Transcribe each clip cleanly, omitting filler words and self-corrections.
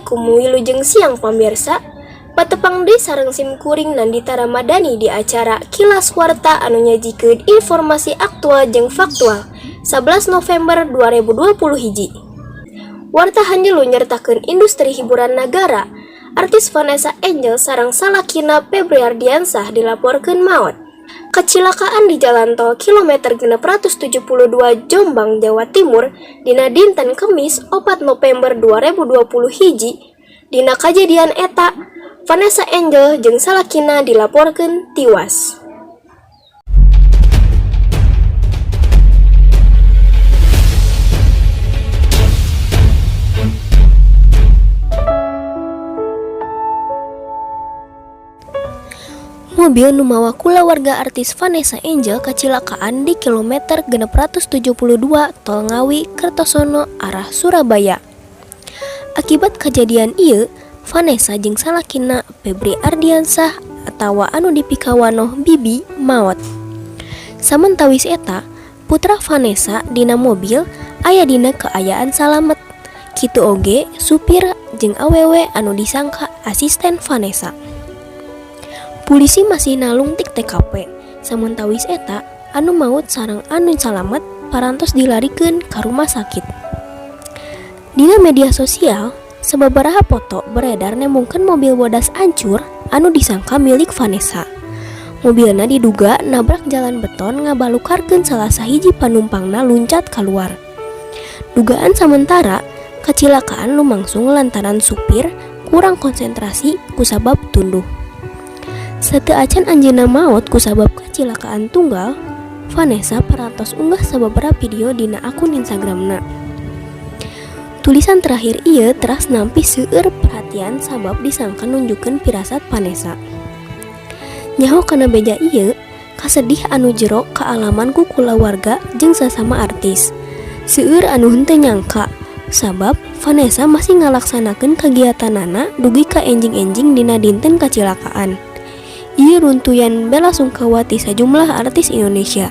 Assalamualaikum, wilujeng siang pamirsa. Patepang deui sareng sim kuring Nandita Ramadhani di acara Kilas Warta anu nyajikeun informasi aktual jeung faktual 11 November 2020 hiji. Warta hanjelu nyertakeun industri hiburan nagara. Artis Vanessa Angel sareng salakina Febri Ardiansyah dilaporkeun maot. Kecelakaan di jalan tol kilometer 672 Jombang, Jawa Timur dina dinten Kemis 4 November 2020 hiji. Dina kajadian eta, Vanessa Angel jeung salakina dilaporkeun tiwas. Mobil nu mawa kulawarga artis Vanessa Angel kacilakaan di kilometer 672 Tol Ngawi Kertosono arah Surabaya. Akibat kajadian ieu, Vanessa jeung salakina Febri Ardiansyah atawa anu dipikawanoh Bibi maot. Samentawis eta, putra Vanessa dina mobil aya dina kaayaan salamet. Kitu oge supir jeung awewe anu disangka asisten Vanessa. Pulisi masih nalungtik TKP. Samentawis eta, anu maut sareng anu salamet parantos dilarikeun ka rumah sakit. Dina media sosial, sababaraha foto beredar nembongkeun mobil bodas ancur anu disangka milik Vanessa. Mobilna diduga nabrak jalan beton ngabalukarkeun salah sahiji panumpangna luncat kaluar. Dugaan samentara, kacilakaan lumangsung lantaran supir kurang konsentrasi kusabab tunduh. Sateuacan anjeunna maot kusabab kacilakaan tunggal, Vanessa parantos unggah sababaraha video dina akun Instagramna. Tulisan terakhir ieu teras nampi seueur perhatian sabab disangka nunjukkeun pirasat Vanessa. Nyaho kana beja ieu, kasedih anu jero kaalaman ku kulawarga jeung sasama artis. Seueur anu henteu nyangka, sabab Vanessa masih ngalaksanakeun kagiatanana dugi ka enjing-enjing dina dinten kacilakaan. Ieu runtuyan bela sungkawa ti sajumlah artis Indonesia.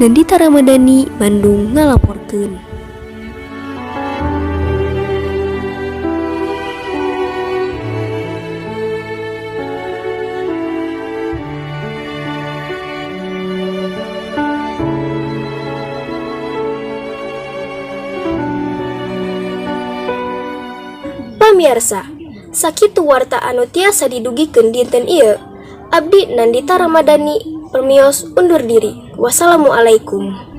Nandita Ramadhani, Bandung ngalaporkeun. Pamiarsa, sakitu warta anu tiasa didugikeun dinten ieu. Abdi Nandita Ramadhani permios undur diri. Wassalamualaikum.